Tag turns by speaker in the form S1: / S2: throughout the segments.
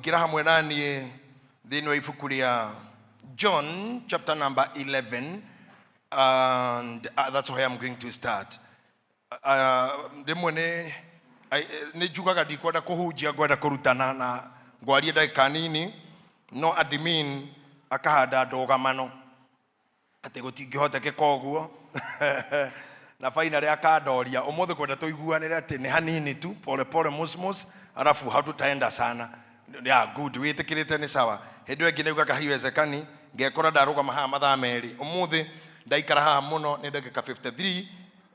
S1: Ingĩra hamwe na niĩ thĩinĩ wa ibuku rĩa John chapter number 11, and that's where I'm going to start. Rĩmwe nĩ nĩ njugaga ndikwenda kũhunjia, ngwenda kũrutana na ngwarie ndagĩka nini, no admin akahanda ndũgamano atĩ gũtingĩhotekeka ũguo, na finally akandoria ũmũthĩ kwenda tũiguanĩre atĩ nĩ hanini tu, pole pole, mosmos, alafu hatutaenda sana. Yeah, good, wĩtĩkĩrĩte nĩ sawa. Hĩndĩ ĩyo ĩngĩ nĩugaga haiwezekani, ngekora ndarũgama haha mathaa 2. Ũmũthĩ ndaikara haha mũno nĩ ndagĩka 53,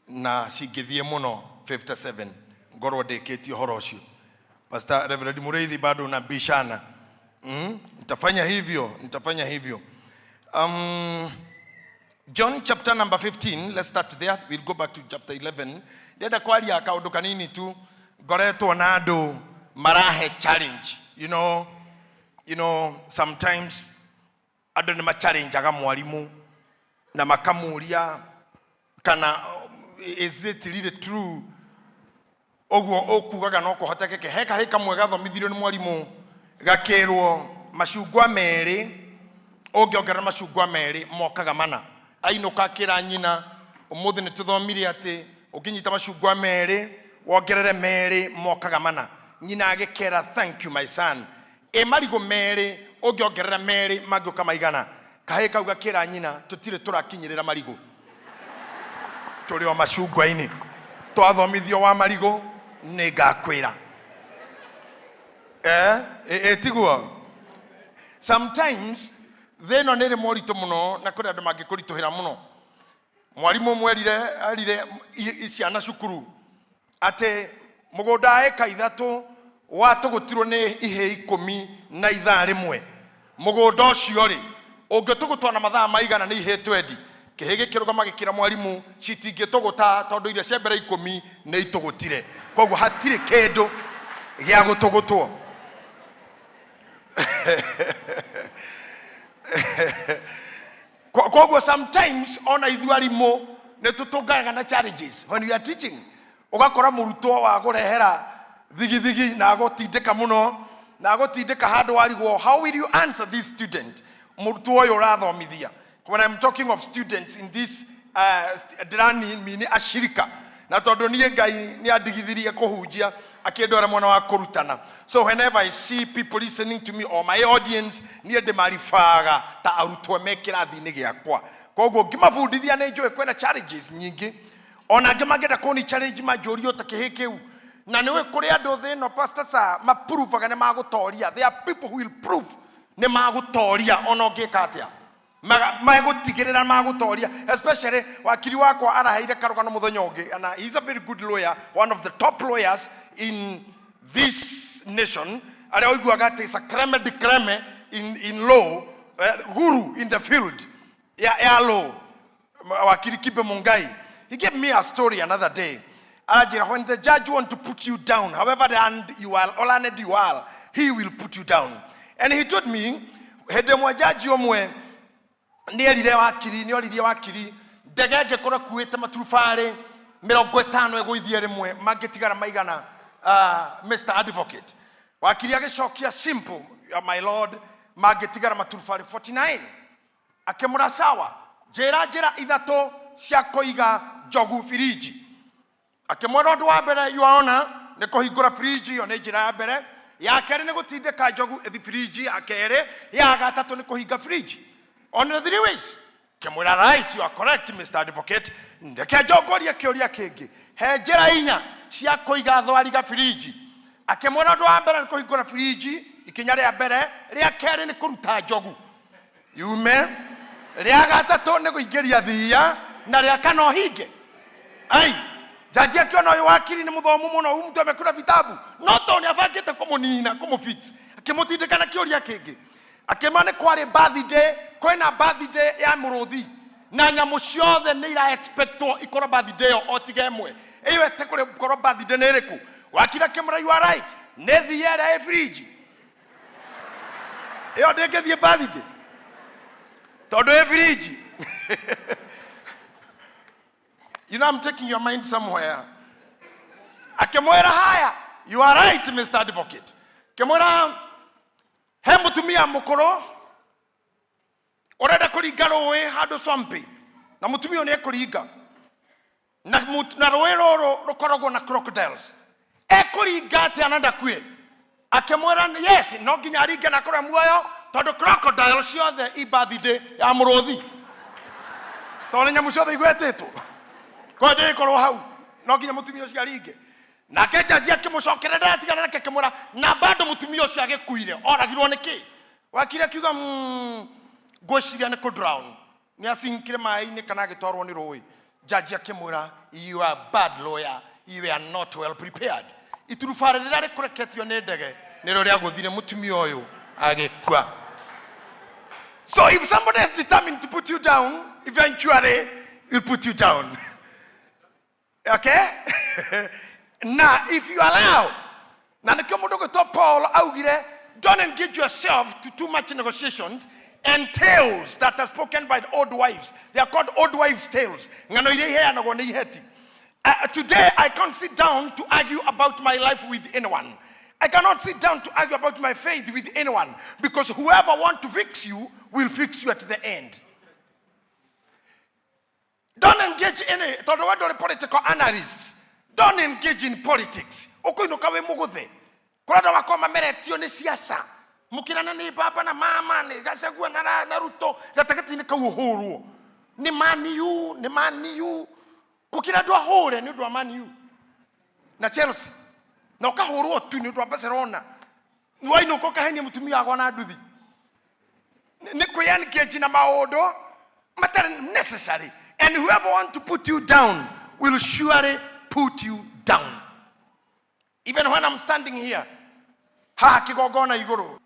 S1: na cingĩthiĩ mũno 57 ngorwo ndĩkĩtie ũhoro ũcio. Pastor Reverend Mureithi bado nabishana. Nitafanya hivyo, nitafanya hivyo. John chapter number 15, let's start there. We'll go back to chapter 11. Ndenda kwaria kaundu kanini tu, ngoretwo na andu marahe challenge. Sometimes andu nĩ machallengeaga mwarimu na makamuria kana is it really true ũguo ũkugaga no kũhotekeke. He kahĩ kamwe gathomithirio nĩ mwarimũ gakĩrwo macungwa 2, ũngĩongerera macungwa 2 mokaga 4. Ainũka akĩra nyina, ũmũthĩ nĩ tũthomire atĩ ũngĩnyita macungwa 2 wongerere 2 mokaga 4. Nyina agĩkera, thank you my son. Ĩ marigũ 2 ũngĩongerera 2 mangĩũka maigana? Kahĩ kau gakĩra nyina, tũtirĩ tũrakinyĩrĩra marigũ, tũrĩ o macungwa-inĩ, twathomithio wa marigũ nĩ ngakwĩra. Tiguo? Sometimes thĩ ĩno nĩ ĩrĩ moritũ mũno na kũrĩ andũ mangĩkũritũhĩra mũno. Mwarimũ ũmwe erire ciana cukuru atĩ mũgũnda ĩka 3 watũgũtirwo nĩ ihĩĩ 10 na ithaa rĩmwe. Mũgũnda ũcio rĩ, ũngĩtũgũtwo na mathaa maigana nĩ ihĩĩ 20? Kĩhĩĩ gĩkĩrũgama gĩkĩra mwarimũ, citingĩtũgũta tondũ iria cia mbere 10 nĩ itũgũtire, koguo hatirĩ kĩndũ gĩa gũtũgũtwo. Koguo sometimes ona ithuĩ arimũ nĩ tũtũnganaga na challenges when we are teaching. Ũgakora mũrutwo wa kũrehera thigithigi na agũtindĩka mũno, na agũtindĩka handũ warigwo, how will you answer this student? Mũrutwo ũyũ ũrathomithia. When I'm talking of students in this, ndĩranimini ashirika, na tondũ niĩ Ngai nĩ andigithirie kũhunjia akĩndwara mwena wa kũrutana. So whenever I see people listening to me or my audience, niĩ ndĩmaribaga ta arutwo me kĩrathi-inĩ gĩakwa. Koguo ngĩmabundithia nĩ njũĩ kwĩna challenges nyingĩ. Ona angĩ mangĩenda kũni challenge manjũrie ta kĩhĩ kĩu. Na nĩũĩ kũrĩ andũ thĩ ĩno, Pastor Sir, maprovaga nĩ magũtoria. There are people who will prove nĩ magũtoria ona ũngĩka atĩa. Magũtigĩrĩra magũtoria. Especially wakiri wakwa araheire karũgano mũthenya ũngĩ, and he's a very good lawyer, one of the top lawyers in this nation. Arĩa ũiguaga atĩ is a creme de creme in law, guru in the field ya law, wakiri Kibe Mungai. He gave me a story another day. Aranjĩra, when the judge want to put you down, however learned you are, or learned you are, he will put you down. And he told me, hĩndĩ ĩmwe jaji ũmwe nĩ erire wakiri, nĩ oririe wakiri, ndege ĩngĩkorwo ĩkuĩte maturubarĩ 50 ĩgũithie rĩmwe, mangĩtigara maigana, Mr. Advocate? Wakiri agĩcokia simple, my lord, mangĩtigara maturubarĩ 49. Akĩmũra sawa, njĩra njĩra 3 cia kũiga njogu firiji. Akĩmwĩra ũndũ wa mbere, your honor, nĩ kũhingũra firiji, ĩyo nĩ njĩra ya mbere. Ya kerĩ nĩ gũtindĩka njogu ĩthi firiji, ya kerĩ. Ya gatatũ nĩ kũhinga firiji. Only 3 ways. Akĩmwĩra right, you are correct Mr. Advocate. Ndeke njongorie kĩũria kĩngĩ. He njĩra 4 cia kũiga thwariga firiji. Akĩmwĩra ũndũ wa mbere nĩ kũhingũra firiji, ikinya rĩa mbere. Rĩa kerĩ nĩ kũruta njogu yume. Rĩa gatatũ nĩ kũingĩria thiia, na rĩa kana ũhinge. Ai, jaji akiona ũyũ wakiri nĩ mũthomu mũno, huyu mtu amekula vitabu, no tondũ nĩ abangĩte kũmũnina, kũmũfix, akĩmũtindĩka na kĩũria kĩngĩ. Akĩmwĩra nĩ kwarĩ birthday, kwĩna birthday ya mũrũthi, na nyamũ ciothe nĩ ira expectwo ikorwo birthday ĩyo o tiga ĩmwe. Ĩyo ĩte gũkorwo birthday nĩ ĩrĩkũ? Wakiri akĩmwĩra you are right, nĩ thiia ĩrĩa ĩ fridge. Ĩyo ndĩngĩthiĩ birthday tondũ ĩ fridge. You know, I'm taking your mind somewhere. Akĩmwĩra haya, you are right Mr. Advocate. Akĩmwĩra He mũtumia mũkũrũ ũrenda kũringa rũĩ handũ swampy, na mũtumia ũyũ nĩ ekũringa na rũĩ rũrũ rũkoragwo na crocodiles. Ekũringa atĩa na ndakue? Akĩmwĩra yes, no nginya aringe na akorwo e muoyo, tondũ crocodile ciothe i birthday ya mũrũthi, tondũ nĩ nyamũ ciothe igwetĩtwo kwa ndĩgĩkorwo hau, no nginya mũtumia ũcio aringe. Nake jaji akĩmũcokerera, ndaratigana nake, akĩmwĩra na bado mũtumia ũcio agĩkuire oragirwo nĩ kĩ? Wakiri akiuga, ngwĩciria nĩ kũ drown, nĩ asinkire maĩ-inĩ kana agĩtwarwo nĩ rũĩ. Jaji akĩmwĩra, "You are bad lawyer, you are not well prepared. Iturubarĩ rĩrĩa rĩkũreketio nĩ ndege nĩrĩo rĩagũthire mũtumia ũyũ agĩkua." So if somebody is determined to put you down, eventually he'll put you down, okay? Na if you allow, na nĩkĩo mũndũ gwĩtwo Paul augire, "Don't engage yourself to too much negotiations and tales that are spoken by the old wives." They are called old wives' tales, ng'ano iria iheanagwo nĩ iheti. Today I can't sit down to argue about my life with anyone. I cannot sit down to argue about my faith with anyone, because whoever want to fix you will fix you at the end. Don't engage any, tondũ we ndũrĩ political analysts. Don't engage in politics, ũkũinũka wĩ mũgũthe. Kũrĩa andũ makorwo mameretio nĩ siasa, mũkĩrana nĩ baba na mama, nĩ Gachagua na Ruto, gatagatĩ-inĩ kau ũhũrwo nĩ Man U, nĩ Man U. Gũkĩra andũ ahũre nĩ ũndũ wa Man U na Chelsea, na ũkahũrwo tu nĩ ũndũ wa Barcelona, wainũka ũkahenia mũtumia wakwa na nduthi. Nĩ kwĩ-engage na maũndũ matarĩ necessary, and whoever want to put you down will surely put you down. Even when I'm standing here haha kĩgongona igũrũ,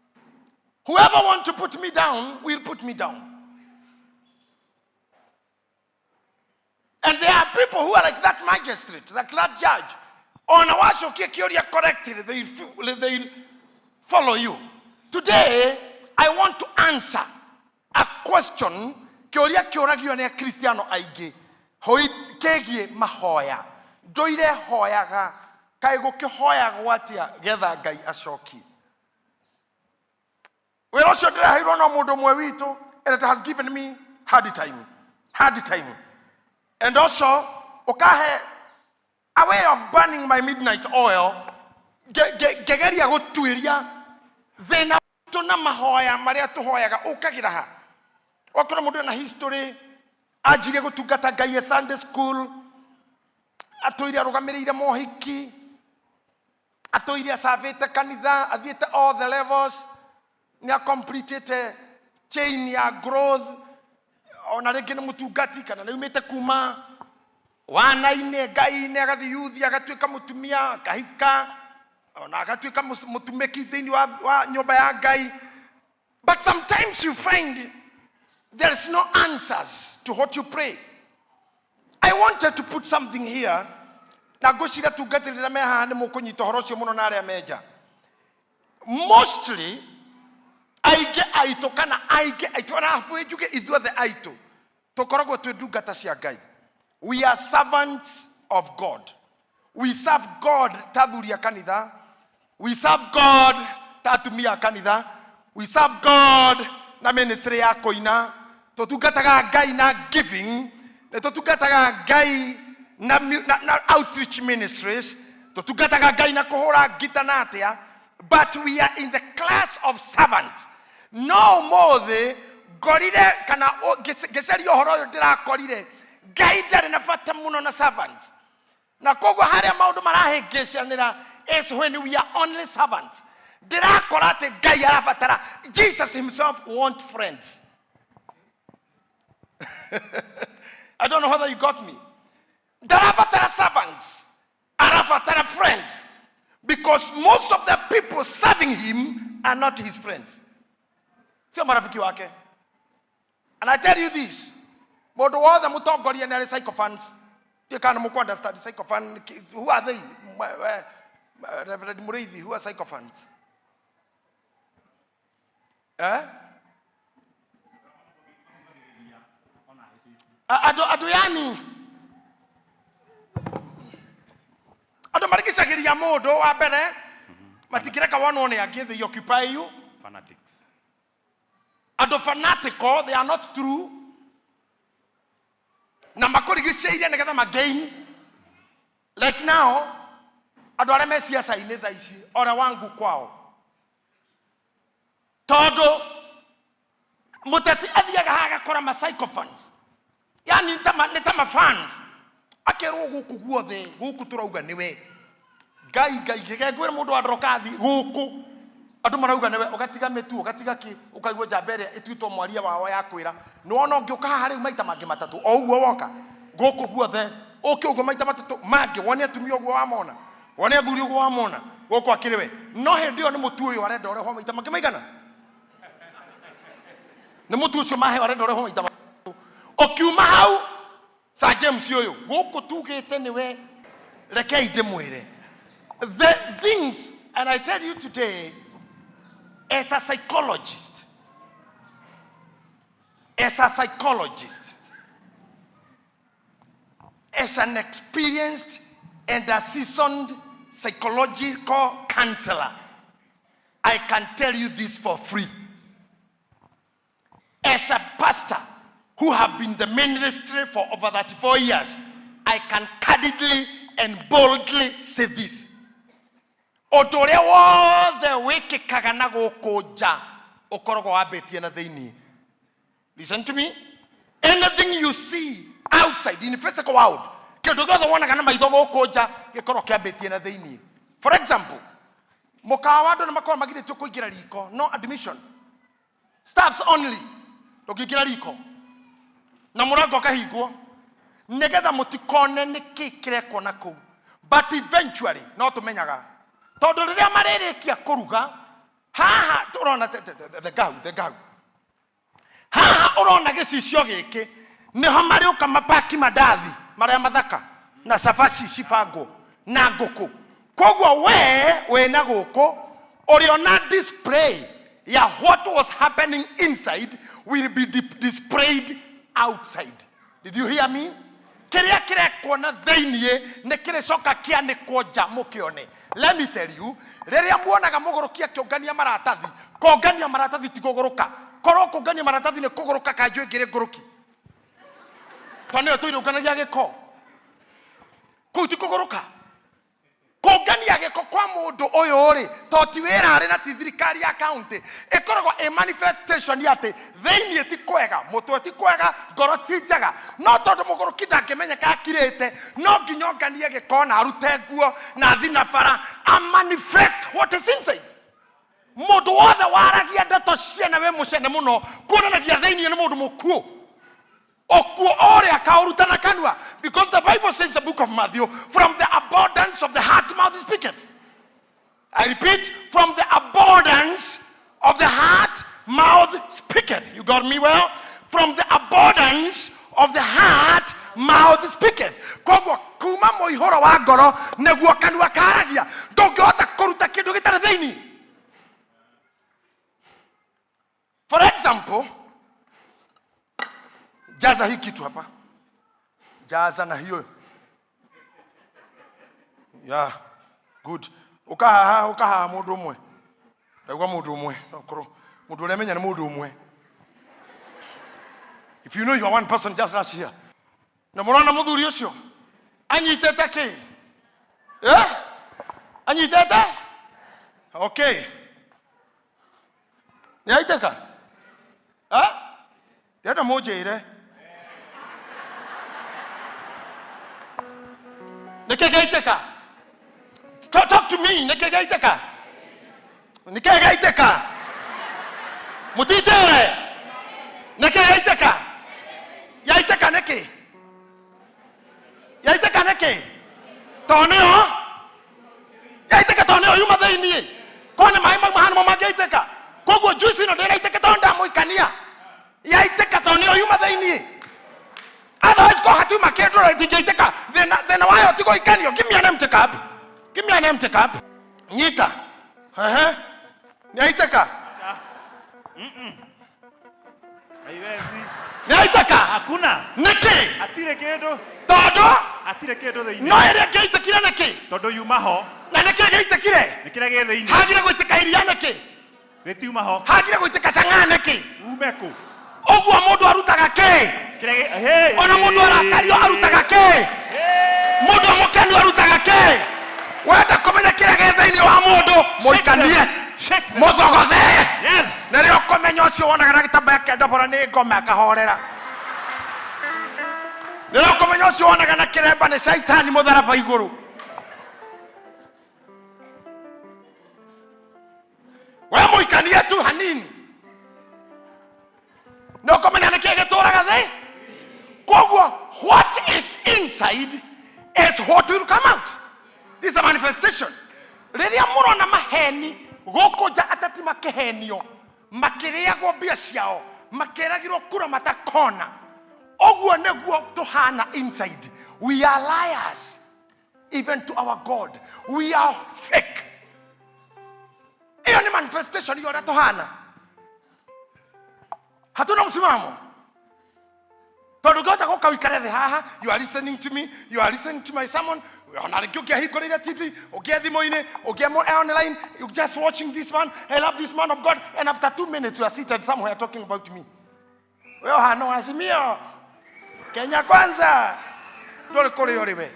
S1: whoever want to put me down will put me down. And there are people who are like that magistrate, like that judge. Ona wacokia kĩũria correctly, they follow you. Today I want to answer a question, kĩũria kĩũragio nĩ Akristiano aingĩ hoi kĩgiĩ mahoya. Ndũire hoyaga, kaĩ gũkĩhoyagwo atĩa getha Ngai acokie? Wĩra ũcio ndĩraheirwo no mũndũ ũmwe witũ, and it has given me hard time, hard time, and also ũkahe a way of burning my midnight oil. Ngegeria gũtuĩria thĩna witũ na mahoya marĩa tũhoyaga ũkagĩra ha. Okorwo mũndũ ena history, anjirie gũtungata Ngai e Sunday school, atũire arũgamĩrĩire mohiki, atũire acavĩte kanitha, athiĩte all the levels, nĩ acompletĩte chain ya growth, ona rĩngĩ nĩ mũtungati kana nĩ umĩte kuma wana-inĩ Ngai-inĩ, agathiĩ youth, agatuĩka mũtumia, akahika, ona agatuĩka mũtumĩki thĩinĩ wa nyũmba ya Ngai. But sometimes you find there is no answers to what you pray. I wanted to put something here, na ngwĩciria tungatĩrĩra me haha nĩ mũkũnyita ũhoro ũcio mũno, na arĩa menja mostly aingĩ aitũ, kana aingĩ aitũ, ona hakuhĩ njuge ithuothe aitũ tũkoragwo twĩ ndungata cia Ngai. We are servants of God. We serve God ta athuri a kanitha, we serve God ta atumia a kanitha, we serve God na ministry ya kũina, tũtungataga Ngai na giving, nĩ tũtungataga Ngai na outreach ministries, tũtungataga Ngai na kũhũra ngita na atĩa, but we are in the class of servants. No ũmũthĩ ngorire kana ngĩcaria ũhoro ũyũ, ndĩrakorire Ngai ndarĩ na bata mũno na servants, na koguo harĩa maũndũ marahĩngĩcanĩra is when we are only servants. Ndĩrakora atĩ Ngai arabatara, Jesus himself want friends. I don't know whether you got me. Ndarabatara servants, arabatara friends, because most of the people serving him are not his friends, sio marafiki wake. And I tell you this, mũndũ wothe mũtongoria nĩ arĩ sycophants. You can mũkũ understand sycophant? Who are they? Reverend Mureithi, who are sycophants, eh? Andũ yani andũ marigicagĩria mũndũ wa mbere, matingĩreka wonwo nĩ angĩ, they occupy you.
S2: Fanatics.
S1: Andũ fanatical, they are not true, na makũrigicĩirie nĩgetha magain. Like now, andũ arĩa me ciaca-inĩ thaa ici, ore wangu kwao, tondũ mũteti athiaga haha agakora ma sycophants, yani nĩ ta ma fans, akerwo gũkũ guothe gũkũ tũrauga nĩwe Ngai. Ngai ngĩre mũndũ wa ndorokathi gũkũ andũ marauga nĩwe, ũgatiga mĩtu, ũgatiga kĩ, ũkaigua njamba ĩrĩa ĩtuĩtwo mwaria wao ya kwĩra nĩwona ũngĩũka haha rĩu maita mangĩ matatũ o ũguo woka gũkũ guothe, ũke ũguo maita matatũ mangĩ, wone atumia ũguo wamona, wone athuri ũguo wamona, gũkũ akĩrĩ we. No hĩndĩ ĩyo nĩ mũtu ũyũ arenda ũrehwo maita mangĩ maigana, nĩ mũtu ũcio maheo arenda ũrehwo maita matatũ. Ũkiuma hau, Sir James ũyũ gũkũ tugĩte nĩwe. Rekei ndĩmwĩre the things, and I tell you today as a psychologist, as a psychologist, as an experienced and a seasoned psychological counselor, I can tell you this for free. As a pastor who have been the ministry for over 34 years, I can candidly and boldly say this. Ũndũ ũrĩa wothe wĩkĩkaga na gũkũ nja ũkoragwo wambĩtie na thĩinĩ. Listen to me. Anything you see outside in the physical world, kĩndũ gĩothe wonaga na maitho gũkũ nja gĩkorwo kĩambĩtie na thĩinĩ. For example, mũkawa andũ nĩ makoragwo magirĩtio kũingĩra riko, no admission, staffs only, ndũngĩingĩra riko na mũrango ũkahingwo nĩgetha mũtikone nĩkĩ kĩrekwo na kũu. But eventually no tũmenyaga, tondũ rĩrĩa marĩrĩkia kũruga haha tũrona the gau haha, ũrona gĩcicio gĩkĩ, nĩho marĩũka mapaki mandathi marĩa mathaka na cabaci cibangwo na ngũkũ. Koguo we wĩna gũkũ ũrĩona display ya what was happening inside will be displayed outside. Did you hear me? Kĩrĩa kĩrekwo na thĩiniĩ nĩ kĩrĩcoka kĩanĩkwo nja mũkĩone. Let me tell you, rĩrĩa muonaga mũgũrũki akĩũngania maratathi, kũngania maratathi ti kũgũrũka. Korwo kũngania maratathi nĩ kũgũrũka, kanjũ ĩngĩrĩ ngũrũki, tondũ nĩyo tũirũnganagia gĩko. Kũu ti kũgũrũka. Kũngania gĩko kwa mũndũ ũyũ rĩ, to ti wĩra arĩ na ti thirikari ya county, ĩkoragwo ĩ manifestation ya atĩ thĩiniĩ ti kwega, mũtwe ti kwega, ngoro ti njega. No tondũ mũgũrũki ndangĩmenyeka akirĩte, no nginya onganie gĩko na arute nguo na athi na bara a manifest what is inside. Mũndũ wothe waragia ndeto ciene wĩ mũcene mũno kuonanagia thĩiniĩ nĩ mũndũ mũkuũ, okuo ũrĩa akaũruta na kanua, because the Bible says, the book of Matthew, "From the abundance of the heart mouth speaketh." I repeat, from the abundance of the heart mouth speaketh. You got me well? From the abundance of the heart mouth speaketh. Koguo kuma mũihũro wa ngoro nĩguo kanua karagia. Ndũngĩhota kũruta kĩndũ gĩtarĩ thĩinĩ. For example, jaza hii kitu hapa, jaza na hiyo. Yeah, good. Ukahaha, ukahaha mũndũ ũmwe, ndaigua mũndũ ũmwe, nokorwo mũndũ ũrĩa menya nĩ mũndũ ũmwe. If you know you are one person, just rush here. Na mũrona mũthuri ũcio anyitĩte kĩ? Eh, anyitĩte, okay, nĩ aitĩka. Eh, ndĩrenda mũnjĩre nĩkĩ gĩaitĩka. Talk to me. Nĩkĩ gĩaitĩka? Nĩkĩ gĩaitĩka? Mũtinjĩre nĩkĩ gĩaitĩka. Yaitĩka nĩkĩ? Yaitĩka nĩkĩ? Tondũ nĩyo yaitĩka, tondũ nĩyo yuma thĩiniĩ. Korwo nĩ maĩ mauma hana mo mangĩaitĩka. Koguo juice ĩno ndĩraitĩka tondũ ndamũikania, yaitĩka tondũ nĩyo yuma thĩiniĩ. Otherwise ko hatiuma kĩndũ ĩtingĩitĩka. Thĩna, thĩna wayo ti gũikanio. Give me an empty cup, give me an empty cup. Nyita. Ehe, nĩaitĩka?
S2: Haiwezi.
S1: Nĩaitĩka?
S2: Hakuna.
S1: Nĩkĩ?
S2: Hatirĩ kĩndũ.
S1: Tondũ
S2: Hatirĩ kĩndũ thĩinĩ.
S1: No ĩrĩa ngĩaitĩkire nĩkĩ?
S2: Tondũ yuma ho.
S1: Na nĩkĩ gĩaitĩkire?
S2: Nĩ kĩrĩa gĩ thĩinĩ.
S1: Hagire gũitĩka iria nĩkĩ?
S2: Rĩtiuma ho.
S1: Hagire gũitĩka cang'aa nĩkĩ?
S2: Ume kũ?
S1: Ũguo mũndũ arutaga kĩ?
S2: Kĩrĩa hey.
S1: Ona mũndũ arakario arutaga kĩ? Mũndũ mũkenu arutaga kĩ? Wenda kũmenya kĩrĩa gĩ thĩinĩ wa mũndũ, mũikanie,
S2: Shake them.
S1: mũthogothe.
S2: Yes.
S1: Na rĩo kũmenya ũcio wonaga na gĩtambaya kĩa ndobora nĩ ngoma akahorera. Rĩrĩa ũkũmenya ũcio wonaga na kĩremba nĩ caitani mũtharaba igũrũ. We mũikanie tu hanini, nĩ ũkũmenya nĩkĩĩ gĩtũraga thĩ. Koguo what is inside is what will come out. This is a manifestation. Rĩrĩa mũrona maheni gũkũ nja, ateti makĩhenio, makĩrĩagwo mbia ciao, makĩragirwo kura matakona, ũguo nĩguo tũhana inside. We are liars even to our God. We are fake. Hiyo ni manifestation ya ũrĩa tũhana. Hatuna msimamo, tondũ ũngĩhota gũka ũikare thĩ haha, you are listening to me, you are listening to my sermon, ona rĩngĩ ũngĩahingũrĩire TV, ũngĩa thimũ-inĩ, ũngĩa online, you just watching this man. I love this man of God, and after 2 minutes you are seated somewhere talking about me. We ũhana wa Azimio, Kenya Kwanza, ndũrĩ kũrĩa ũrĩ we.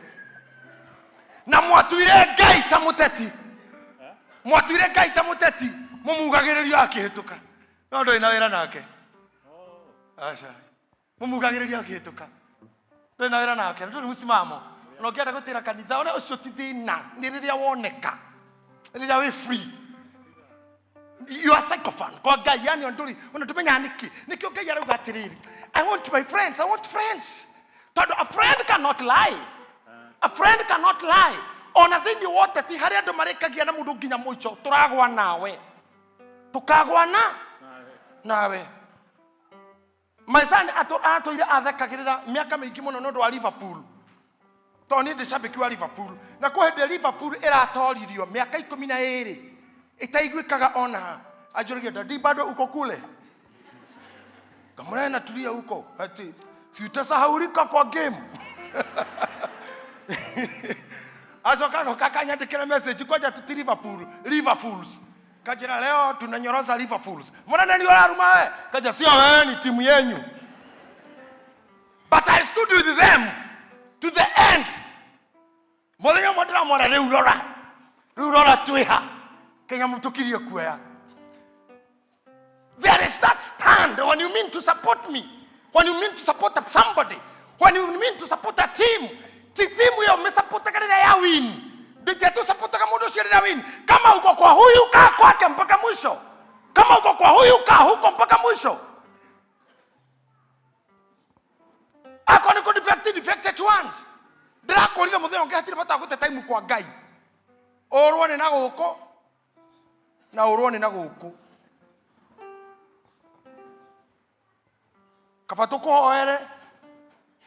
S1: Na mwatuire Ngai ta mũteti, mwatuire Ngai ta mũteti, mũmugagĩrĩrio akĩhĩtũka, no ndũrĩ na wĩra nake. Aca, mũmugagĩrĩrio akĩhĩtũka, ndũrĩ na wĩra nake, ndũrĩ mũsimamo. Ona ũngĩenda gũtĩra kanitha, ona ũcio ti thĩna. Nĩ rĩrĩa woneka, rĩrĩa wĩ free, you are sycophant kwa Ngai, yani ndũrĩ ona ndũmenyaga nĩkĩ. Nĩkĩo Ngai arauga atĩrĩrĩ, "I want my friends, I want friends," tondũ a friend cannot lie. A friend cannot lie. Ona thĩinĩ wa ũteti harĩ andũ marĩkagia na mũndũ nginya mũico. Tũragwa nawe, tũkagwa na nawe. My son atũire athekagĩrĩra mĩaka mĩingĩ mũno nĩ ũndũ wa Liverpool, tondũ niĩ ndĩ shabiki wa Liverpool, na kwĩ hĩndĩ Liverpool ĩratoririo mĩaka 12 ĩtaiguĩkaga ona ha. Anjũragia, "Daddy, bado uko kule?" Ngamwĩra, "Natulia huko, ati si utasahaulika kwa game." Acoka agoka akanyandĩkĩra message, kwanja ti Liverpool, Liverpools. Kanjĩra, "Leo tunanyoroza Liverpools." "Mũnene, nĩ ũraruma we?" Kanja, "Sio wewe, ni timu yenyu." But I stood with them to the end. Mũthenya ũmwe ndĩramwĩra, "Rĩu rora, rĩu rora, twĩha kenya mũtũkirie kuoya." There is that stand when you mean to support me, when you mean to support somebody, when you mean to support a team. Ti timu hiyo mmesupportaga rĩrĩa ya win. Nditie tu supportaga mũndũ ũcio rĩrĩa win. Kama uko kwa huyu, kaa kwake mpaka mwisho. Kama uko kwa huyu, kaa huko mpaka mwisho. Ako nĩ kũ defected, defected ones. Ndĩrakũrire mũthenya ũngĩ, hatirĩ bata wa gũte time kwa Ngai. Ũrwo nĩ na gũkũ na ũrwo nĩ na gũkũ. Kaba tũkũhoere,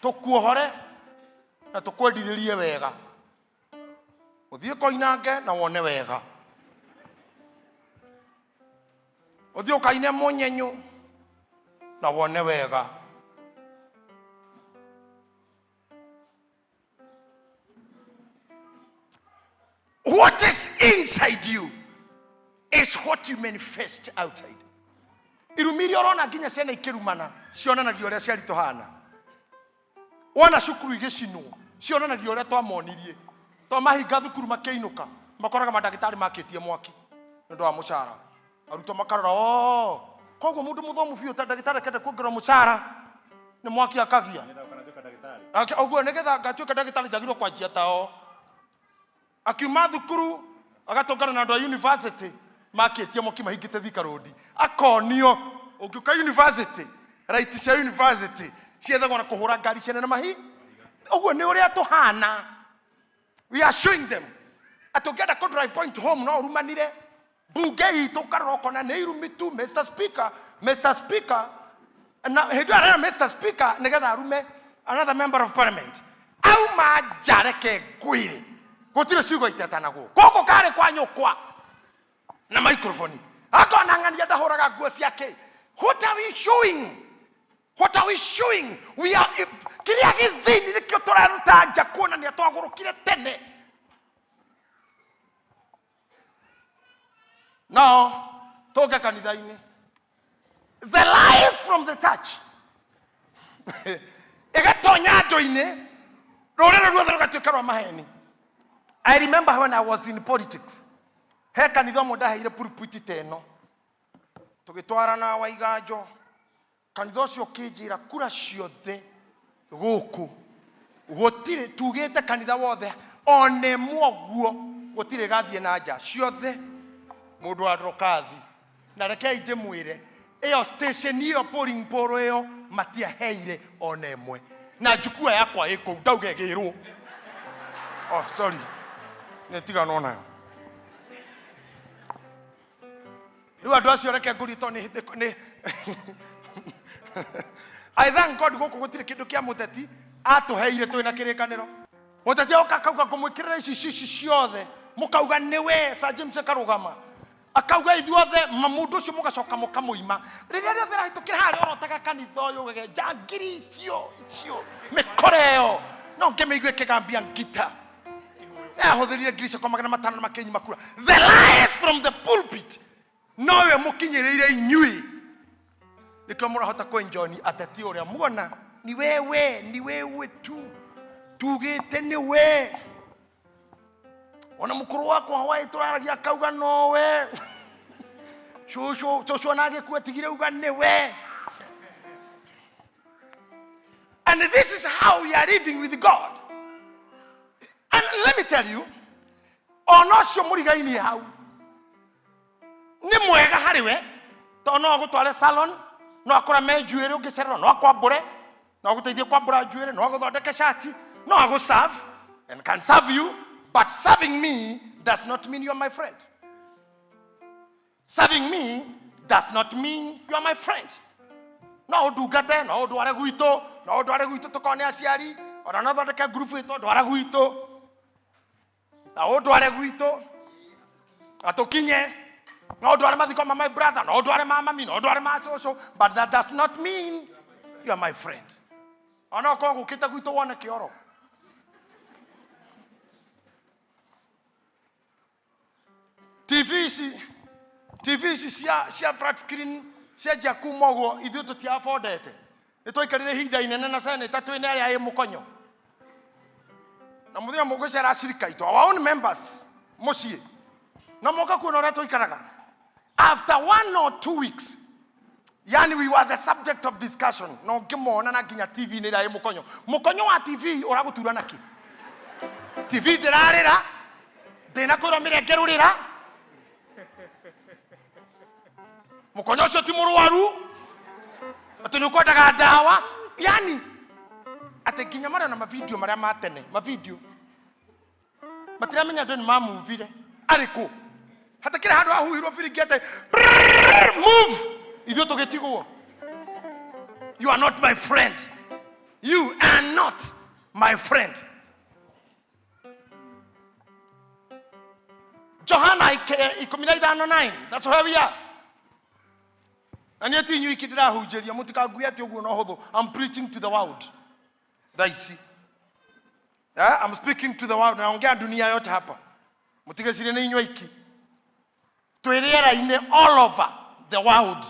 S1: tũkuohore na tũkwendithĩrie wega, ũthiĩ koinange na wone wega, ũthiĩ ũkaine mũnyenyu na wone wega. What is inside you is what you manifest outside. Irumi iria ũrona nginya ciana ikĩrumana cionanagia ũrĩa ciari tũhana. Wona cukuru igĩcinwo, cionanagia ũrĩa twamonirie. Twamahinga thukuru makĩinũka, makoraga mandagĩtarĩ makĩtie mwaki nĩ ũndũ wa mũcara. Arutwo makarora, "Oh, koguo mũndũ mũthomu biũ ta ndagĩtarĩ akenda kuongererwo mũcara nĩ mwaki akagia."
S2: Nĩgetha ũkanatuĩka ndagĩtarĩ.
S1: Ũguo nĩgetha ngatuĩka ndagĩtarĩ njagĩrĩirwo kwanjia tao. Akiuma thukuru agatũngana na andũ a university makĩtie mwaki mahingĩte Thika Road. Akonio ũngĩũka university, right cia university ciethagwo na kũhũra ngari ciene na mahi. Ũguo nĩ ũrĩa tũhana. We are showing them atĩ ũngĩenda kũ drive point home no ũrumanire. Bunge itũ ũkarora ũkona nĩ irumi tu. "Mr Speaker, Mr Speaker," na hĩndĩ ĩyo arera "Mr Speaker" nĩgetha arume another member of parliament. Auma nja, reke ngwĩre, gũtirĩ ciugo itetanagwo gũkũ karĩ kwa nyũkwa na microphone, akona ng'ania ndahũraga nguo ciake. What are we showing? What are we showing? We are kĩrĩa gĩthĩini nĩkĩo tũraruta nja kuonania twagũrũkire tene. Now Tũke kanitha-inĩ. The lies from the church ĩgatonya andũ-inĩ, rũrĩrĩ ruothe rũgatuĩka rwa maheni. I remember when I was in politics, he kanitha ũmwe ndaheire pulpit ta ĩno, tũgĩtwarana Waiganjo. Kanitha ũcio ũkĩnjĩra kura ciothe gũkũ gũtirĩ, tugĩte kanitha wothe ona ĩmwe ũguo gũtirĩ gathiĩ na nja, ciothe mũndũ wa Ndorokathi. Na rekei ndĩmwĩre, ĩyo station ĩyo polling polo ĩyo matiaheire ona ĩmwe, na njukua yakwa ĩ kũu ndauga ĩgĩrwo. Oh, sorry, nĩ tiganwo nayo. Rĩu andũ acio reke ngũrie, tondũ nĩ I thank God gũkũ gũtirĩ kĩndũ kĩa mũteti atũheire twĩna kĩrĩkanĩro. Mũteti oka akauga ngũmwĩkĩrĩra ici ici ciothe, mũkauga nĩwe. Sir James akarũgama akauga ithuothe ma mũndũ ũcio, mũgacoka mũkamũima. Rĩrĩa rĩothe rahĩtũkĩra harĩa ũrotaga kanitha ũyũ ũgage njangiri icio icio mĩkora ĩyo no ngĩmĩigue ĩkĩgambia ngita ahũthĩrire 5,500 na makĩnyima kura. The lies from the pulpit nowe mũkinyĩrĩire inyui, nĩkĩo mũrahota kwenjoni ateti ũrĩa muona ni wewe, ni wewe tu, tugĩte nĩ we. Ona mũkũrũ wakwa Hawaii tũraragia akauga nowe. Cũcũ cũcũ ona agĩkua tigire uga nĩwe. And this is how we are living with God. And let me tell you, ona ũcio mũrigainie hau nĩ mwega harĩ we, tondũ no agũtware salon, no akũrame njuĩrĩ ũngĩcererwo, no akwambũre, no agũteithie kwambũra njuĩrĩ, no agũthondeke shati, no agũserve and can serve you. But serving me does not mean you are my friend. Serving me does not mean you are my friend. No ũndungate, no ũndware gwitũ, no ũndware gwitũ tũkone aciari, ona no thondeke ngurubu ĩtwo ndwara gwitũ, na ũndware gwitũ na tũkinye, no ũndware mathiko ma my brother, no ũndware ma mami, no ũndware ma cũcũ, but that does not mean you are my friend. Ona ũkorwo gũkĩte gwitũ wone kĩoro. TV ici, TV ici cia flat screen cianjia kuma ũguo, ithuĩ tũtiafondete. Nĩ twaikarire ihinda inene na seneta twĩna arĩa ĩ mũkonyo na mũthenya mũgũcera acirika itũ, our own members, mũciĩ na moka kuona ũrĩa tũikaraga. After 1 or 2 weeks, yani we were the subject of discussion, na ũngĩmona na nginya TV nĩ ĩrĩa ĩ mũkonyo. Mũkonyo wa TV ũragũtura nakĩ? TV ndĩrarĩra, ndĩnakwĩrwo mĩrengerũrĩra. Mũkonyo ũcio ti mũrwaru atĩ nĩ ũkwendaga ndawa, yani atĩ nginya marĩa na mavideo marĩa ma tene, mavideo matiramenya andũ nĩ mamuvire arĩkũ, hatakĩrĩ handũ hahuhirwo biringi atĩ brrrr, move, ithuĩ tũgĩtigwo. You are not my friend. You are not my friend. Johana 15:9, that's where we are. Na niĩ ti inyuĩ iki ndĩrahunjĩria, mũtikangue atĩ ũguo no hũthũ. I'm preaching to the world thaa ici. Yeah, I'm speaking to the world, naongea dunia yote hapa, mũtigecirie nĩ inyuĩ iki. Twĩ rĩera-inĩ all over the world.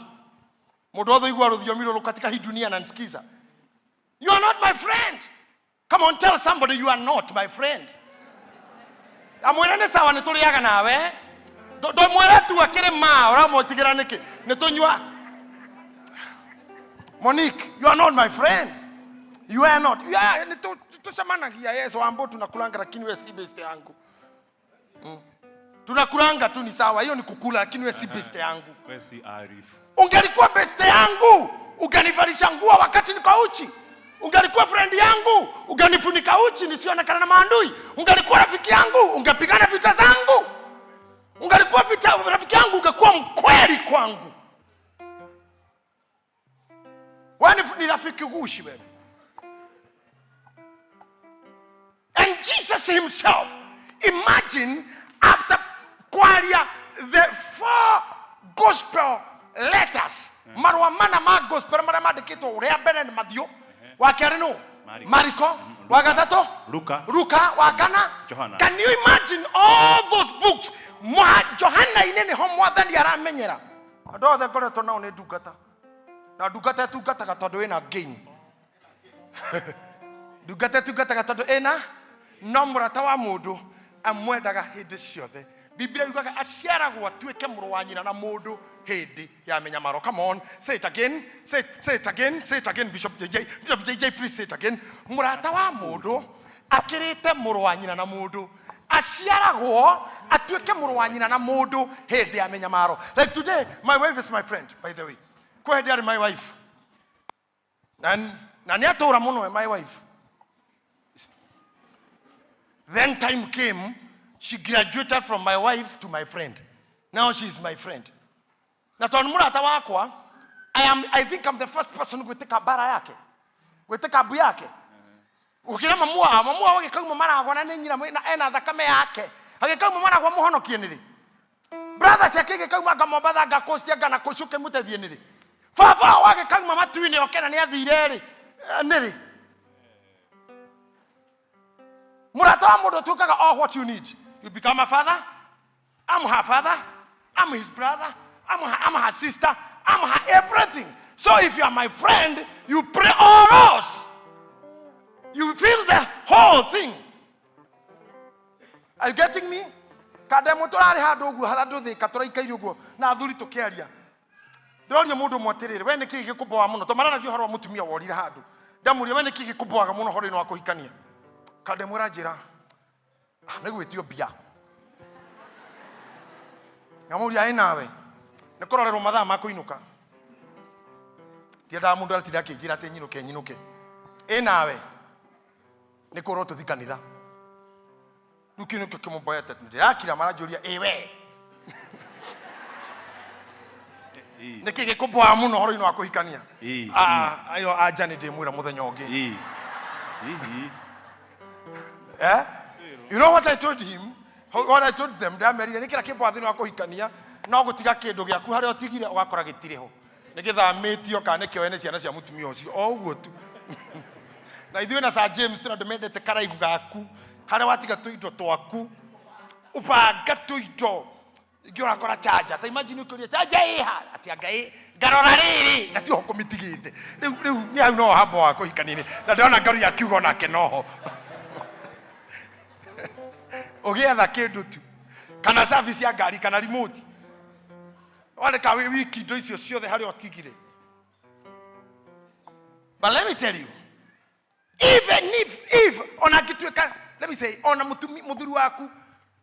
S1: Mũndũ wothe ũigua rũthiomi rũrũ katika hii dunia ananisikiza. You are not my friend. Come on, tell somebody, you are not my friend. Amwĩre nĩ sawa, nĩ tũrĩaga nawe. Ndũmwĩre tu akĩrĩ ma ũramũtigĩra nĩkĩ nĩ tũnyua. Monique, you are not my friend. You are not. Yeah, ni tucemanagia, yes, wambo tunakulanga, lakini wewe si best yangu. Tunakulanga tu ni sawa, hiyo ni kukula, lakini wewe si best yangu.
S2: We si Arif.
S1: Ungelikuwa best yangu, ungenivalisha nguo wakati niko uchi. Ungelikuwa friend yangu, ungenifunika uchi nisionekana na maandui. Ungelikuwa rafiki yangu, ungepigana vita zangu. Ungelikuwa vita rafiki yangu, ungekuwa mkweli kwangu. Wewe ni rafiki gushi wewe. And Jesus himself, imagine, after kwaria the four gospel letters, marũa mana ma gospel marĩa mandĩkĩtwo, ũrĩa mbere nĩ Mathiũ, wa kerĩ nũ?
S2: Mariko.
S1: Mariko, wa gatatũ?
S2: Luka.
S1: Luka, wa kana?
S2: Johana.
S1: Can you imagine all those books? Johana-inĩ nĩho Mwathani aramenyera. Andũ othe ngoretwo nao nĩ ndungata, na ndungata ĩtungataga tondũ ĩna gain. Ndungata ĩtungataga tondũ ĩna, no mũrata wa mũndũ amwendaga hĩndĩ ciothe. Biblia yugaga aciaragwo atuĩke mũrũ wa nyina na mũndũ hĩndĩ ya mĩnyamaro. Come on, say it again, say it again, say it again. Bishop JJ, Bishop JJ, please say it again. Mũrata wa mũndũ akĩrĩte mũrũ wa nyina na mũndũ, aciaragwo atuĩke mũrũ wa nyina na mũndũ hĩndĩ ya mĩnyamaro. Like today, my wife is my friend, by the way. Kwĩ hĩndĩ arĩ my wife na nĩ atũra mũno my wife. Then time came, she graduated from my wife to my friend. Now she is my friend. Na tondũ mũrata wakwa, I think I'm the first person gwĩtĩka mbara yake, gwĩtĩka mbu yake gũkĩra mamu wao. Mamu wao agĩkauma maragwa na nĩ nyina na ena thakame yake, agĩkauma maragwa mũhonokie nĩrĩ. Brother ciake igĩkauma anga Mombatha, anga kũci, anga na kũci, ũkĩmũteithie nĩrĩ. Baba wao agĩkauma matu-inĩ oke na nĩ athire rĩ, nĩrĩ. Mũrata wa mũndũ ũtuĩkaga all what you need. You become a father. I'm her father, I'm his brother, I'm her sister, I'm her everything. So if you are my friend, you pray all us, you feel the whole thing. Are you getting me? Kandemwe tũrarĩ handũ ũguo, handũ thĩka tũraikaire ũguo na athuri tũkĩaria. Ndĩroria mũndũ ũmwe atĩrĩrĩ, we nĩkĩ gĩkũmboa mũno? Tũmararagia ũhoro wa mũtumia worire handũ. Ndamũria, we nĩkĩ gĩkũmboaga mũno ũhoro-inĩ wa kũhikania? Kandemwe ranjĩra, "Ah, nĩ gwĩtio mbia." Ngamũria, ĩ nawe? Nĩ kũrorerwo mathaa ma kũinũka. Ndiendaga mũndũ atinda akĩnjĩra atĩ nyinũke nyinũke. Ĩ nawe? Nĩ kũrwo tũthi kanitha. Rĩu kĩu nĩkĩo kĩmũmboete. Ndĩrakira maranjũria, ĩ we nĩkĩ gĩkũmboaga mũno ũhoro-inĩ wa kũhikania? Ah, ayo anja nĩ ndĩmwĩra mũthenya ũngĩ. Eh? You know what I told him? What I told them, ndamerire nĩ kĩra kĩmboa thĩinĩ wa kũhikania no gũtiga kĩndũ gĩaku harĩa ũtigire ũgakora gĩtirĩ ho, nĩ gĩthamĩtio kana nĩ kĩoe nĩ ciana cia mũtumia ũcio, o ũguo tu. Na ithuĩ na Sir James tũrĩ andũ mendete karaibu gaku harĩa watiga tũindo twaku, ũbanga tũindo ingĩ ũrakora chanja. Ta imagine ũkĩũria chanja ĩha atĩ anga ĩ ngarora rĩrĩ na tiho kũmĩtigĩte. Rĩu nĩ hau no hambo wa kũhikania-inĩ, na ndĩrona ngaru ya kiugo nake noho ũgĩetha kĩndũ tu, kana service ya ngari, kana remote, wareka wĩ wiki indo icio ciothe harĩa ũtigire. But let me tell you, even if ona angĩtuĩka, let me say, ona mũthuri waku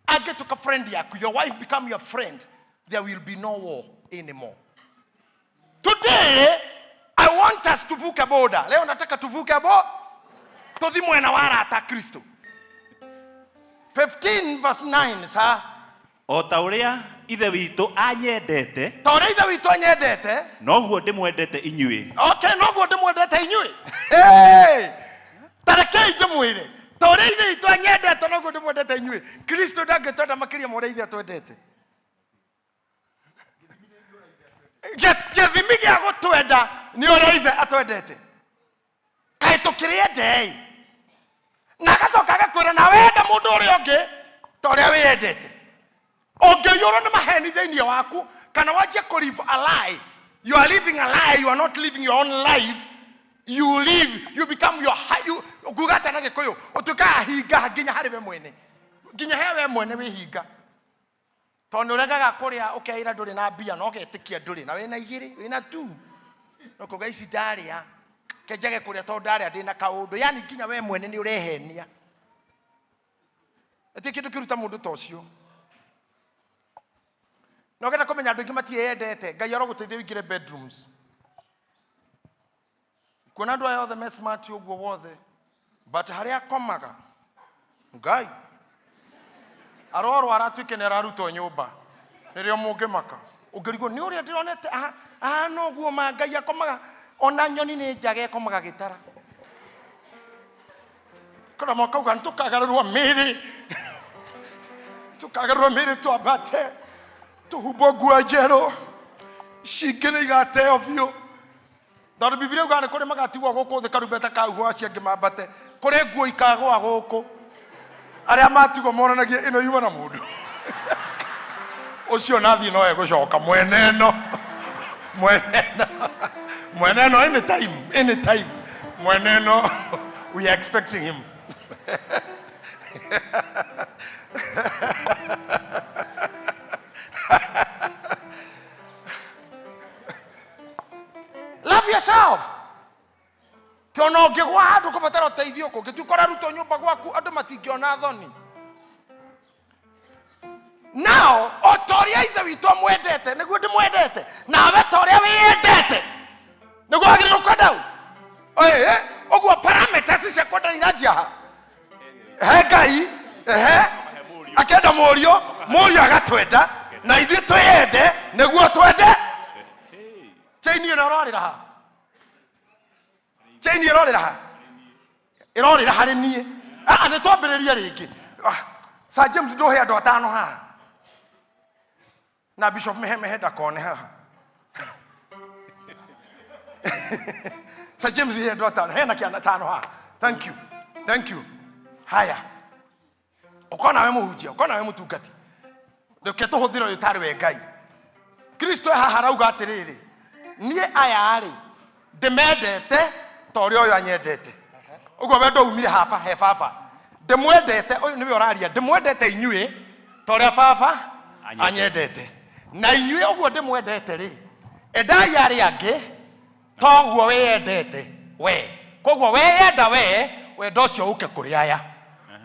S1: angĩtuĩka friend yaku, your wife become your friend, there will be no war anymore. Today I want us tuvuke border. Leo nataka tuvuke bo tuthi mwena wa arata Kristo. 15 verse 9 sa.
S2: O ta ũrĩa Ithe witũ anyendete,
S1: ta ũrĩa Ithe witũ anyendete,
S2: noguo ndĩmwendete inyuĩ.
S1: Okay, noguo ndĩmwendete inyuĩ. Hey! Ta rekei ndĩmwĩre, ta ũrĩa Ithe witũ anyendete noguo ndĩmwendete inyuĩ. Kristo ndangĩtwenda makĩria ma ũrĩa Ithe atwendete. Gĩthimi gĩa gũtwenda nĩ ũrĩa Ithe atwendete. Kaĩ tũkĩrĩendei? Na agacoka agakwĩra na wende mũndũ ũrĩa ũngĩ ta ũrĩa wĩyendete. Ũngĩiyũrwo nĩ maheni thĩinĩ waku kana wanjie kũ live a lie, you are living a lie, you are not living your own life. You live, you become your you nguga atĩa na Gĩkũyũ? Ũtuĩkaga hinga nginya harĩ we mwene, nginya he we mwene wĩ hinga, tondũ nĩ ũregaga kũrĩa, ũkeĩra ndũrĩ na mbia na ũgetĩkia ndũrĩ na wĩna igĩrĩ, wĩna tu no kuga ici ndarĩa kenjage kũrĩa tondũ ndarĩa ndĩna kaũndũ. Yani nginya we mwene nĩ ũrehenia. Ĩtĩ kĩndũ kĩruta mũndũ ta ũcio. Na ũngĩenda kũmenya andũ aingĩ matiĩyendete, Ngai arogũteithia ũingĩre bedrooms kuona andũ aya othe me smart ũguo wothe, but harĩa akomaga Ngai arorwara atuĩke nĩ ararutwo nyũmba, nĩrĩo mũngĩmaka ũngĩrigwo nĩ ũrĩa ndĩronete aha aha noguo ma Ngai akomaga. Ona nyoni nĩ njage ĩkomaga gĩtara kora makauga nĩ tũkagarũrwo mĩĩrĩ, tũkagarũrwo mĩĩrĩ, twambate tũhumbwo nguo njerũ, cingĩ nĩ igateo biũ, tondũ Bibilia yugaga nĩ kũrĩ magatigwo gũkũ thĩ karumbeta kauhwo, acio angĩ mambate. Kũrĩ nguo ikagũa gũkũ, arĩa matigwo monanagie ĩno yuma na mũndũ ũcio nathiĩ no egũcoka mwene ĩno. Mweneno. Mweneno anytime, anytime. Mweneno, we are expecting him. Love yourself. Kĩona ũngĩgwa handũ kũbatara ũteithio kũngĩtuĩka ũrarutwo nyũmba gwaku andũ matingĩona thoni. Nao o ta ũrĩa ithe witũ amwendete nĩguo ndĩmwendete, nawe ta ũrĩa wĩyendete nĩguo wagĩrĩirwo kwenda ũ. Ĩĩ, ũguo parameters cia kwenda iranjia ha? He Ngai, ehe, akenda mũriũ, mũriũ agatwenda, na ithuĩ twĩyende nĩguo twende. Chain ĩno ĩrorĩra ha? Chain ĩrorĩra ha? Ĩrorĩra harĩ niĩ. Ah, nĩ twambĩrĩrie rĩngĩ. Ah, Sir James ndũhe andũ atano haha. Na Bishop Mehemehe ndakone haha. Sir James he andũ atano, hena kĩana tano haha. Thank you. Thank you. Haya. Ũkona we mũhunjia, ũkona we mũtungati. Reke tũhũthĩre ũyũ tarĩ we Ngai. Kristo haha arauga atĩrĩrĩ, niĩ aya rĩ ndĩmendete ta ũrĩa ũyũ anyendete. Ũguo wendo umire haba he baba. Ndĩmwendete, ũyũ nĩwe ũraria, ndĩmwendete inyuĩ ta ũrĩa baba anyendete. Na inyuĩ ũguo ndĩmwendete rĩ, endai arĩa angĩ toguo wĩyendete we. Koguo weyenda we, wendo ũcio ũke kũrĩ aya.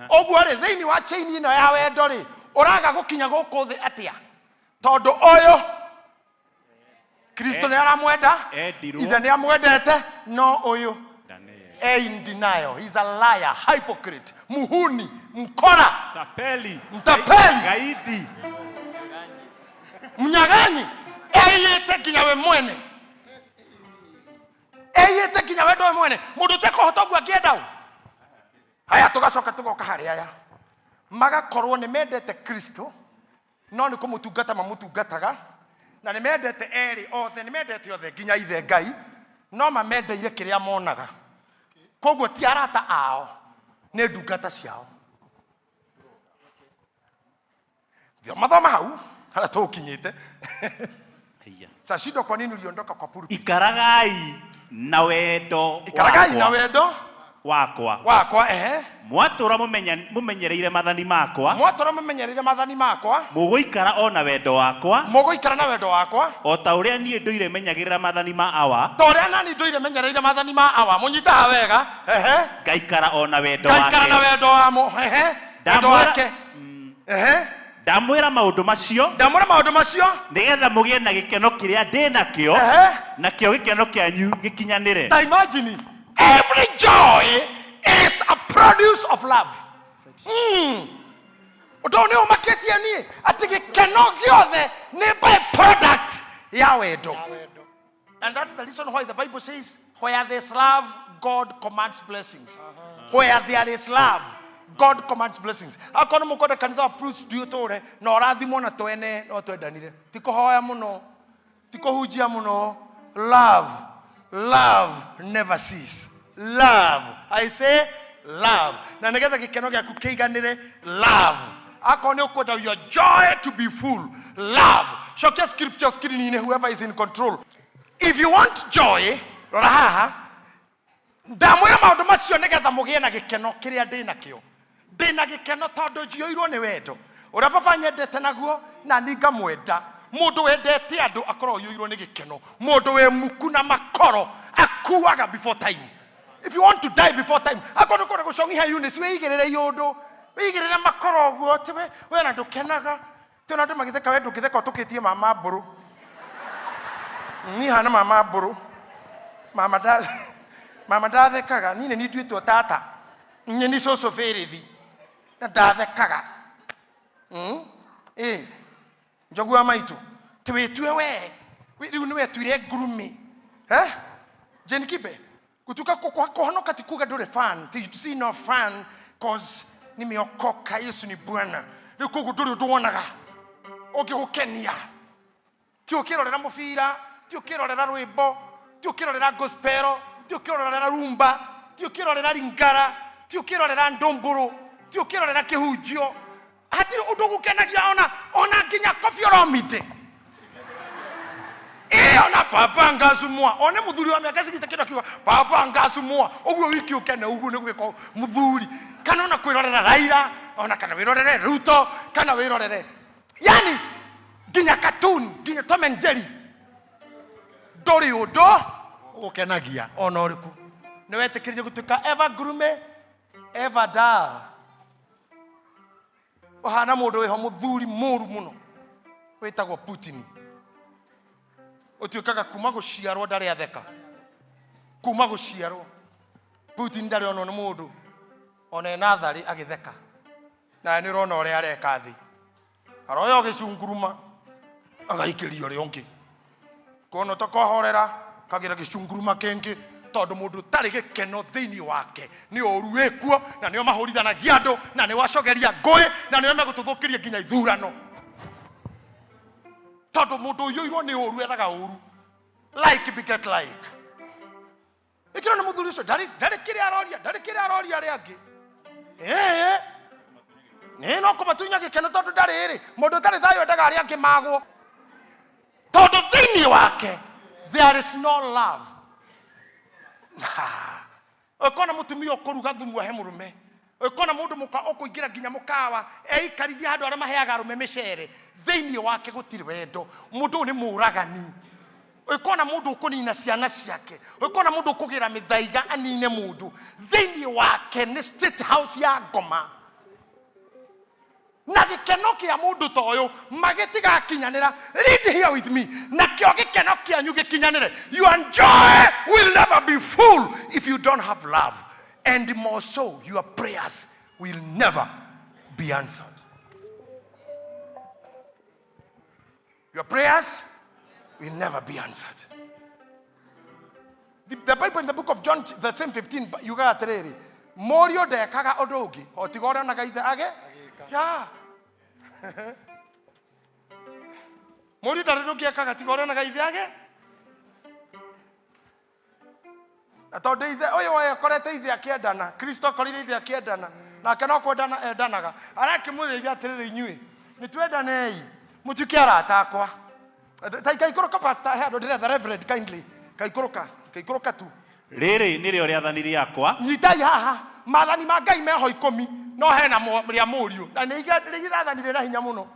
S1: Ũguo rĩ, thĩinĩ wa chain ĩno ya wendo rĩ, ũraga gũkinya gũkũ thĩ atĩa? Tondũ ũyũ Kristo nĩ aramwenda,
S2: Endirwo.
S1: ithe nĩ amwendete, no ũyũ
S2: Daniel.
S1: e in denial. He's a liar, hypocrite, muhuni, mkora,
S2: Tapeli.
S1: Mtapeli.
S2: Gaidi.
S1: mnyang'anyi, eyĩte nginya we mwene, eyĩte nginya wendo we mwene. Mũndũ ũtekũhota ũguo angĩenda ũ? Haya, tũgacoka tũgoka harĩ aya magakorwo nĩ mendete Kristo no nĩ kũmũtungata mamũtungataga, na nĩ mendete erĩ othe, nĩ mendete othe nginya ithe Ngai, no mamendeire kĩrĩa monaga. Koguo ti arata ao, nĩ ndungata ciao. Thoma thoma hau harĩa tũkinyĩte.
S2: Haiya.
S1: Sasa kwa nini uliondoka kwa pulpit?
S2: Ikaragai na wendo
S1: Ikaragai na
S2: wakwa.
S1: wendo
S2: Wakwa.
S1: wakwa, ehe.
S2: Mwatũra mũmenyereire maathani makwa.
S1: Mwatũra mũmenyereire maathani makwa.
S2: Mũgũikara o na wendo wakwa.
S1: Mũgũikara na wendo wakwa.
S2: O ta ũrĩa niĩ ndũire menyagĩrĩra maathani ma Awa.
S1: Ta ũrĩa nani ndũire menyereire maathani ma Awa. Mũnyitaga wega, ehe.
S2: Ngaikara o na wendo
S1: Ngaikara na
S2: wake.
S1: wendo wa mo, ehe. Wendo wake. Ehe.
S2: Ndamwĩra maũndũ macio.
S1: Ndamwĩra maũndũ macio.
S2: Nĩgetha mũgĩe na gĩkeno kĩrĩa ndĩ nakĩo.
S1: Ehe.
S2: Nakĩo gĩkeno kĩanyu gĩkinyanĩre.
S1: Ta imagine, every joy is a produce of love. Ũndũ ũyũ nĩ ũmakĩtie niĩ atĩ gĩkeno gĩothe nĩ by product ya wendo. And that's the reason why the Bible says, where there's love, God commands blessings. Where there is love, God commands blessings. Akorwo mũkwenda kanitha wa Bruce Dew ũtũre na ũrathimwo na twene no twendanire. Ti kũhoya mũno, ti kũhunjia mũno. Love, love never cease. Love, I say love. Na nĩgetha gĩkeno gĩaku kĩiganĩre, love. Akorwo nĩ ũkwenda your joy to be full, love. Cokia scripture screen-inĩ, whoever is in control. If you want joy, rora haha, ndamwĩra maũndũ macio nĩgetha mũgĩe na gĩkeno kĩrĩa ndĩ nakĩo. Ndĩ na gĩkeno tondũ njiyũirwo nĩ wendo. Ũrĩa baba nyendete naguo, na niĩ ngamwenda. Mũndũ wendete andũ akoragwo aiyũirwo nĩ gĩkeno. Mũndũ wĩ muku na makoro akuaga before time. If you want to die before time, akorwo nĩ ũkwenda gũcong'iha Eunice, wĩigĩrĩre iũndũ, wĩigĩrĩre makoro ũguo, atĩ we na ndũkenaga. Ti ona andũ magĩtheka, we ndũngĩtheka ũtũkĩtie mama mbũrũ. Niĩ hana mama mbũrũ. Mama mama ndathekaga, niĩ nĩ niĩ nduĩtwo tata. Niĩ nĩ cũcũ bĩrĩthi. Na ndathekaga. Ĩ, njogu wa maitũ. Ti wĩtue we. Rĩu nĩ wetuire ngurumi. Eh? Jane Kibe, kutuka kuhonoka ti kuga ndũrĩ fan. Ti you see no fan cause nimeokoka, Yesu ni Bwana. Rĩu koguo ndũrĩ ũndũ wonaga ũngĩgũkenia. Ti ũkĩrorera mũbira, ti ũkĩrorera rwĩmbo, ti ũkĩrorera gospel, ti ũkĩrorera rumba, ti ũkĩrorera ringara, ti ũkĩrorera ndumburu, ti ũkĩrorera kĩhunjio. Hatirĩ ũndũ ũgũkenagia ona nginya Koffi Olomide. Ona papa ngacumwa one muthuri wa miaka 60 kindu akiuga papa ngacumwa uguo wiki ukene uguo ni gwika muthuri kana ona kwirorera Raila ona kana wirorere Ruto kana wirorere yani nginya cartoon nginya Tom and Jerry nduri undu ugukenagia ona uriku ni wetikirie gutuika ever gloomy ever dull uhana mundu wiho muthuri muru muno witagwo Putin utuikaga kuma guciarwo ndari atheka kuma guciarwo Putin ndari onwo ni mundu ona ena thari agitheka na ni urona uria areka thi aroya gicunguruma agaikiria uria ungi kono tokohorera kagira gicunguruma kingi tondu mundu tari gikeno thiini wake ni uru wikuo na nio mahurithanagia andu na ni wacogeria ngui na nio megututhukiria nginya ithurano tondu mundu uyuirwo ni uru ethaga uru like beget like ikira ni muthuri ucio ndari kiria aroria ndari kiria aroria aria angi ni no kumatunya gikeno tondu ndari ri mundu tari thayo endaga aria angi magwo tondu thiini wake there is no love. Ukona mutumia ukuruga thumu ahe murume ukona mundu muka ukuingira nginya mukawa eikarithia handu aria maheaga arume micere thiini wake gutiri wendo mundu ni muragani ukona mundu ukunina ciana ciake ukona mundu ukugira mithaiga anine mundu thiini wake ni state house ya ngoma na gikeno kia mundu ta uyu magitigakinyanira. Read here with me. Na kio gikeno kianyu gikinyanire. Your joy will never be full if you don't have love, and more so your prayers will never be answered. Your prayers will never be answered. The Bible in the book of John, the same 15, yugaga atiriri Mũriũ ndekaga ũndũ ũngĩ o tiga ũrĩa onaga ithe age. Yeah. Mũriũ ndarĩ ũndũ ũngĩ ekaga tiga ũrĩa onaga ithe age. Na tondũ ithe ũyũ akorete ithe akĩendana, Kristo akorire ithe akĩendana, nake no kwendana endanaga. Arakĩmũthĩithia atĩrĩrĩ inyuĩ, nĩ twendanei, mũtuĩke arata akwa. Ta kaikũrũka pastor, he andũ ndĩretha reverend kindly. Kaikũrũka, kaikũrũka tu.
S2: Rĩrĩ nĩrĩo rĩathani rĩakwa.
S1: Nyitai haha, maathani ma Ngai meho 10 no hena rĩa mũriũ na nĩ irathani rĩna hinya mũno.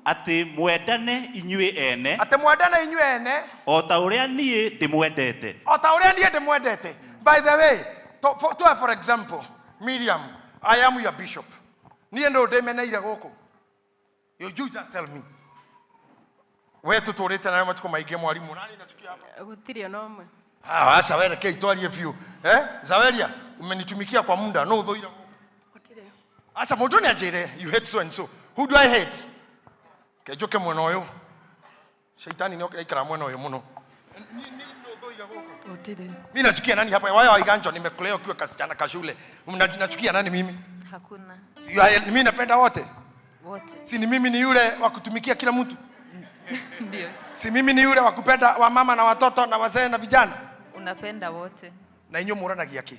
S2: Atĩ mwendane inyuĩ ene.
S1: Atĩ mwendane inyuĩ ene.
S2: O ta ũrĩa niĩ ndĩmwendete.
S1: O ta ũrĩa niĩ ndĩmwendete. By the way, to for example, Miriam, I am your bishop. Niĩ ndũ ndĩmeneire gũkũ. You just tell me. We tũtũrĩte nawe matukũ maingĩ mwarimũ. Nani nachukia hapa?
S3: Gũtirĩ ona ũmwe.
S1: Ah, acha wewe kei twarie biũ. Zaweria, umenitumikia kwa muda no uthoira.
S3: Gũtirĩ.
S1: Acha mũndũ nĩ anjĩre you hate so and so. Who do I hate? Kenjoke mwena ũyũ. Shaitani nĩ okira mwena ũyũ mũno. Ni no uthoira gũkũ.
S3: Gũtirĩ.
S1: Mimi nachukia nani hapa? Wao waiganjo nimekulea ukiwa kasichana ka shule. Nachukia nani mimi?
S4: Hakuna.
S1: Mimi napenda wote.
S4: Wote.
S1: Si ni mimi ni yule wa kutumikia kila mtu?
S4: Ndio.
S1: Si mimi ni yule wa kupenda wa mama na watoto na wazee na vijana?
S4: Unapenda wote.
S1: Na inyuĩ mũranagia kĩ?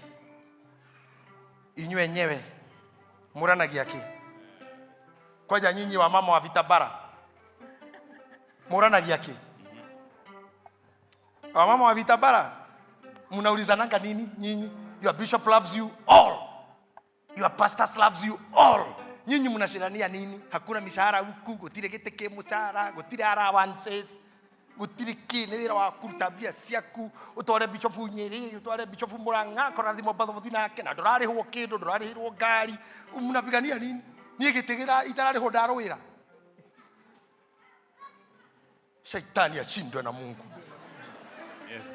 S1: Inyuĩ enyewe mũranagia kĩ? Kwaja nyinyi wa mama wa vitabara mũranagia kĩ? Wa mama wa vitabara mnaulizananga nini nyinyi? Your bishop loves you all. Your pastor loves you all. Nyinyi mnashindania nini? Hakuna mishahara huku, gũtirĩ gĩtĩ kĩ mũcara, gũtirĩ allowances. Gũtirĩ kĩ, nĩ wĩra wa kũruta mbia ciaku, ũtware bishop Nyĩrĩ, ũtware bishop Mũrang'a, kũrathimwo bathobothi nake, na ndũrarĩhwo kĩndũ, ndũrarĩhĩrwo ngari. Mnapigania nini? Niĩ gĩtĩ itararĩhwo ndarũĩra. Shaitani ashindwe na Mungu.
S2: Yes.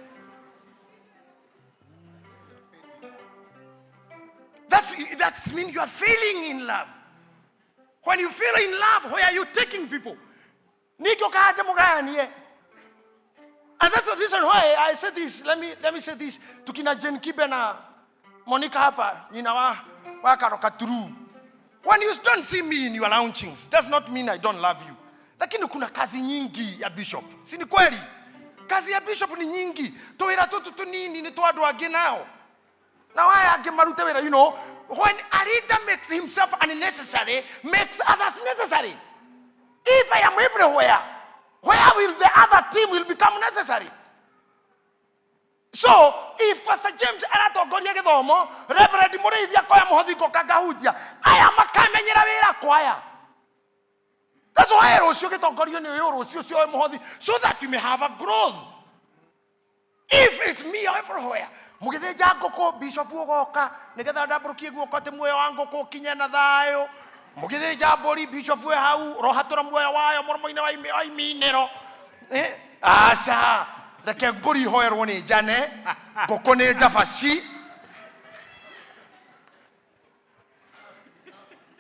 S1: That's mean you are failing in love. When you fail in love, where are you taking people? Nikyo kahande mugayanie. And that's the reason why I said this. Let me say this. Tukina Jane Kibe na Monica hapa, nina wa karoka true. When you don't see me in your launchings, does not mean I don't love you. Lakini kuna kazi nyingi ya bishop. Si ni kweli? Kazi ya bishop ni nyingi. Tuwira tu tu nini ni tu andu angi nao. Na waya angi marute wira, you know, when a leader makes himself unnecessary, makes others necessary. If I am everywhere, Where will the other team will become necessary? So if Pastor James aratongoria gĩthomo, Reverend Mũrĩithi akoya mũhothi ngoka ngahunjia, aya makamenyera wĩra kwaya. That's why rũciũ gĩtongorio nĩ ũyũ, rũciũ ũcio oe mũhothi, so that you may have a growth. If it's me everywhere, mũgĩthĩnja ngũkũ, bishop ũgoka nĩgetha ndambũrũkie guoko atĩ muoyo wa ngũkũ ũkinye na thayũ. Mũgĩthĩnja mbũri, bishop wĩ hau, rohatũra muoyo wayo mũromo-inĩ wa wa iminĩro. Eh, aca, reke mbũri ihoerwo nĩ njane, ngũkũ nĩ ndabaci.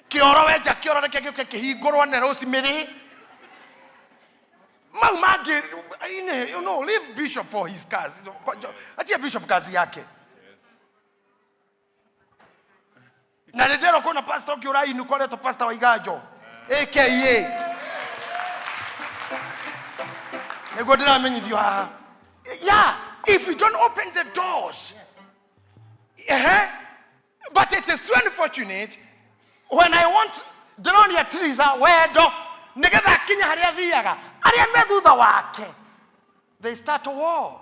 S1: Kĩoro wenja kĩoro reke gĩũke kĩhingũrwo nĩ rosemary. Mau mangĩ, no, leave bishop for his kazi. Achia bishop kazi yake. Na nĩ ndĩrwo kwĩna pastor ũngĩ ũrainũka ũretwo pastor wa Iganjo, aka nĩguo ndĩramenyithio haha. Yeah, if we don't open the doors. Ehe. But it is so unfortunate when I want ndĩronia Teresa wendo nĩgetha akinye harĩa athiaga, arĩa me thutha wake they start a war.